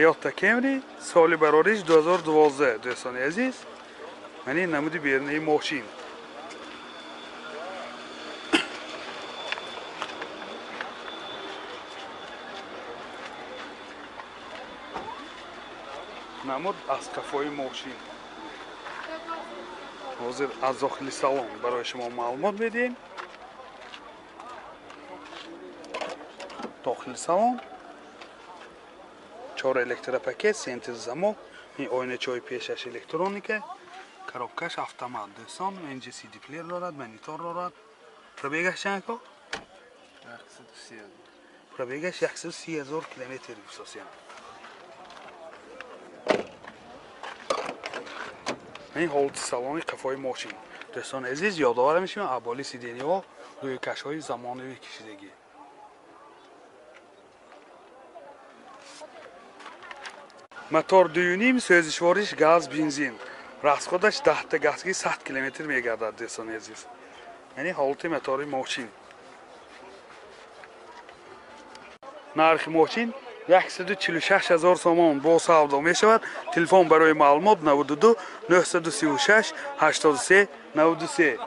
Toyota Camry соли барориш 2012 дӯстони азиз. Ман ин намуди берунаи мошин. Намуд аз қафои мошин. Ҳозир аз дохили салон барои шумо маълумот медиҳем. Дохили салон 4 электропакет, центр замок, ин оиначаҳои пешаш электроника, коробкаш автомат дӯстон, инҷа CD плеер дорад, монитор дорад. Пробегаш чанд ко? 130. Пробегаш 130 ҳазор километр гуфтосиям. Ин ҳолати салони қафои мошин. Дӯстони азиз, ёдовар мешавем аболи сидениҳо рӯйкашҳои замонавӣ кишидагӣ. Мотор 2.5, сӯзишвориш газ, бензин. Расходаш 10 газги 100 километр мегардад дӯстони азиз. Яъне ҳолати мотори мошин. Нархи мошин 146 ҳазор сомон бо савдо мешавад. Телефон барои маълумот 92 936 83 93.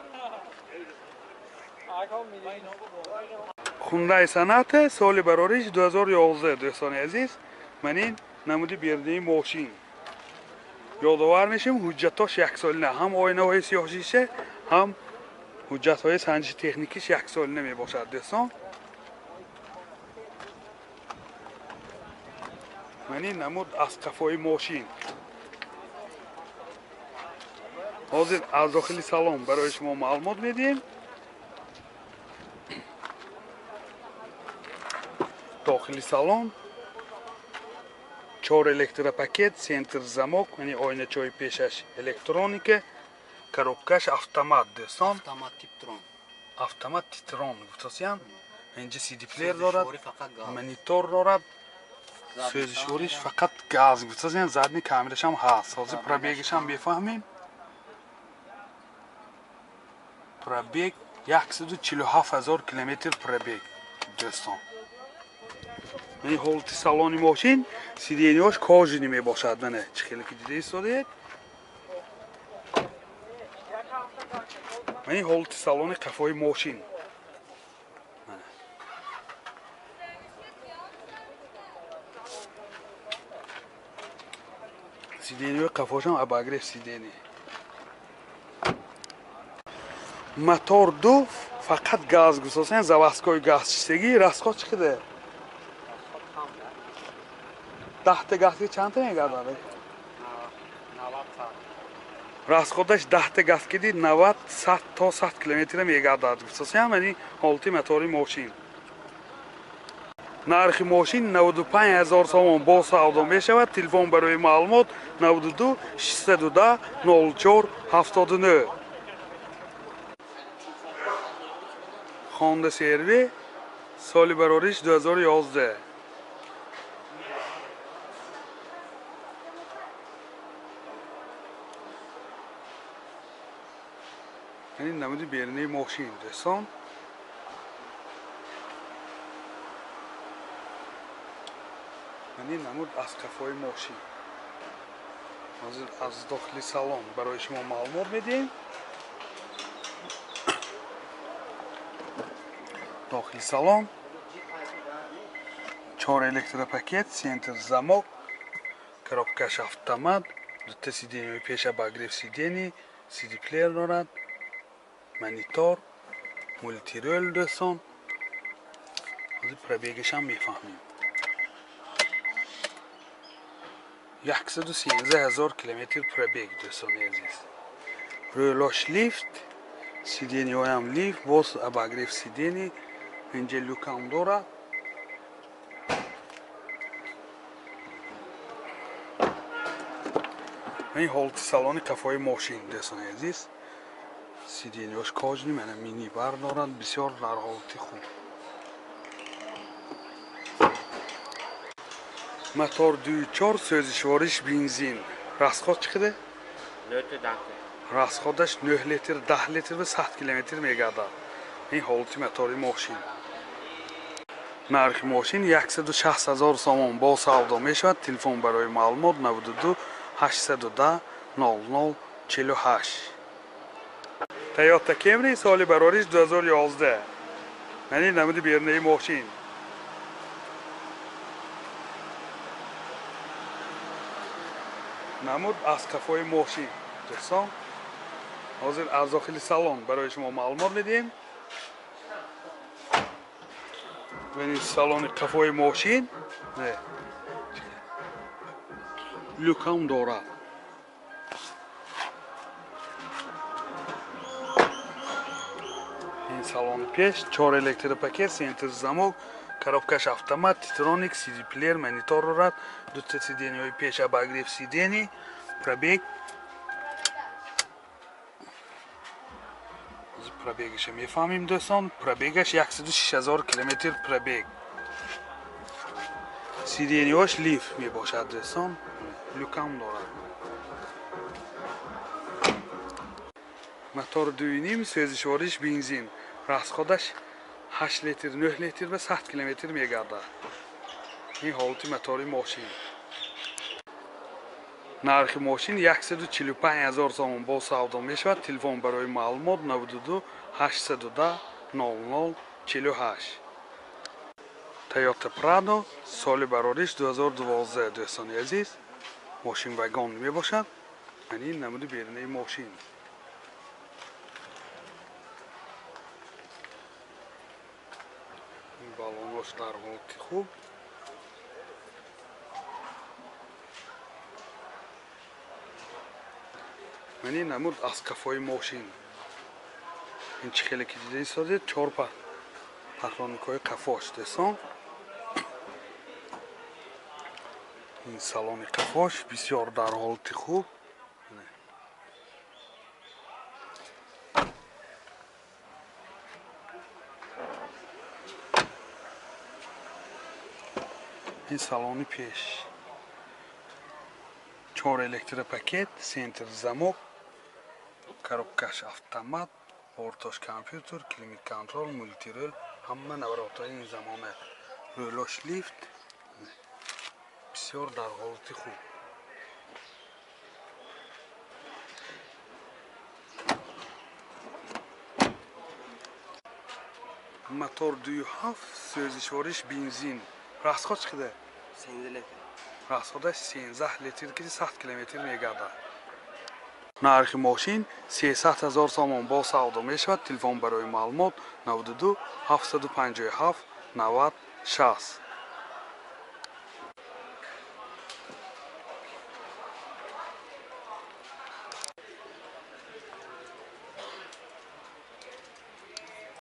Hyundai Sonata соли барориш 2011 дӯстони азиз. Ман ин намуди берунаи мошин. Ёдовар мешавем ҳуҷҷатош яксолина, ҳам оинаҳои сиёҳшиша, ҳам ҳуҷҷатҳои санҷиши техникиш яксолина мебошад дӯстон. Ман ин намуд аз қафои мошин. Ҳозир аз дохили салон барои шумо маълумот медиҳем. Дохили салон 4 электропакет, центр замок, яъне оиначаҳои пешаш электроника, коробкаш автомат дӯстон. Автомат Типтрон. Автомат Типтрон гуфтосиям. Инҷа CD плеер дорад, монитор дорад. Сӯзишвориш фақат газ гуфтосиям, задни камерашам ҳаст. Ҳозир пробегашам мефаҳмем. Пробег 147 ҳазор километр пробег дӯстон. Ин ҳолати салони мошин, сидениҳош кожини мебошад. Мана чӣ хеле ки дида истодаед. Ин ҳолати салони қафои мошин. Сидениҳои қафошам обогрев сидени. Мотор 2 фақат газ гусосан, заводской газ чистагӣ. Расход чӣ қадар? 10 газки чанд мегардад? 90. Расходаш 10 газки 90 100 то 100 километр мегардад. Гуфтосиям, яъне ҳолати мотори мошин. Нархи мошин 95 ҳазор сомон бо савдо мешавад. Телефон барои маълумот 92 610 04 79. Honda CR-V соли барориш 2011. Ин намуди берунаи мошин дӯстон. Ин намуд аз қафои мошин. Ҳозир аз дохили салон барои шумо маълумот медиҳем. Дохили салон 4 электропакет, центр замок, коробкаш автомат, дута сиденьи пеш обогрев сидений, CD плеер дорад, монитор, мультирол дӯстон. Ҳозир пробегашам мефаҳмем. 113 ҳазор километр пробег дӯстони азиз. Рӯлош лифт, сидениҳоям лифт, боз обогрев сидени, инҷа люкам дорад. Ин ҳолати салони қафои мошин дӯстони азиз. Сидениҳош кожни, мана мини бар дорад, бисёр дар ҳолати хуб. Мотор 2.4, сӯзишвориш бензин. Расход чӣ қадар? 9.10. Расходаш 9 литр, 10 литр ва 100 километр мегардад. Ин ҳолати мотори мошин. Нархи мошин 160 000 сомон бо савдо мешавад. Телефон барои маълумот 92 810 00 48. Toyota Camry соли барориш 2011. Мани намуди берунаи мошин. Намуд аз қафои мошин. Дӯстон, ҳозир аз дохили салон барои шумо маълумот медиҳем. Бинед салони қафои мошин люкам дорад. Ин салони пеш 4 электропакет, центр замок, коробкаш автомат, титроник, CD плеер, монитор дорад, дута сиденьяҳои пеш обогрев сидений, пробег. Пробегашо мефаҳмим дӯстон. Пробегаш 106 000 километр пробег. Сиденьяҳош лиф мебошад дӯстон. Люкам дорад. Мотор 2.5, сӯзишвориш бензин. Расходаш 8 литр, 9 литр ва 100 километр мегардад. Ин ҳолати мотори мошин. Нархи мошин 145 000 сомон бо савдо мешавад. Телефон барои маълумот 92 810 00 48. Toyota Prado соли барориш 2012. Дӯстони азиз, мошин вагон мебошад. Ин намуди берунаи мошин. Ин балонош дар ҳолати хуб. Мани намуд аз қафои мошин. Ин чӣ хеле ки дида истодед, 4 патроникҳои қафош дӯстон. Ин салони қафош бисёр дар ҳолати хуб. Ин салони пеш 4 электропакет, центр замок, коробкаш автомат, бортош компютер, климат контрол, мультирул, ҳама наворотҳои ин замона, рӯлош лифт, бисёр дар ҳолати хуб. Мотор 2.7, сӯзишвориш бензин. Расход чӣ қадар? 13 литр. Расходаш 13 литр ки 100 километр мегардад. Нархи мошин 300 000 сомон бо савдо мешавад. Телефон барои маълумот 92 757 90 60.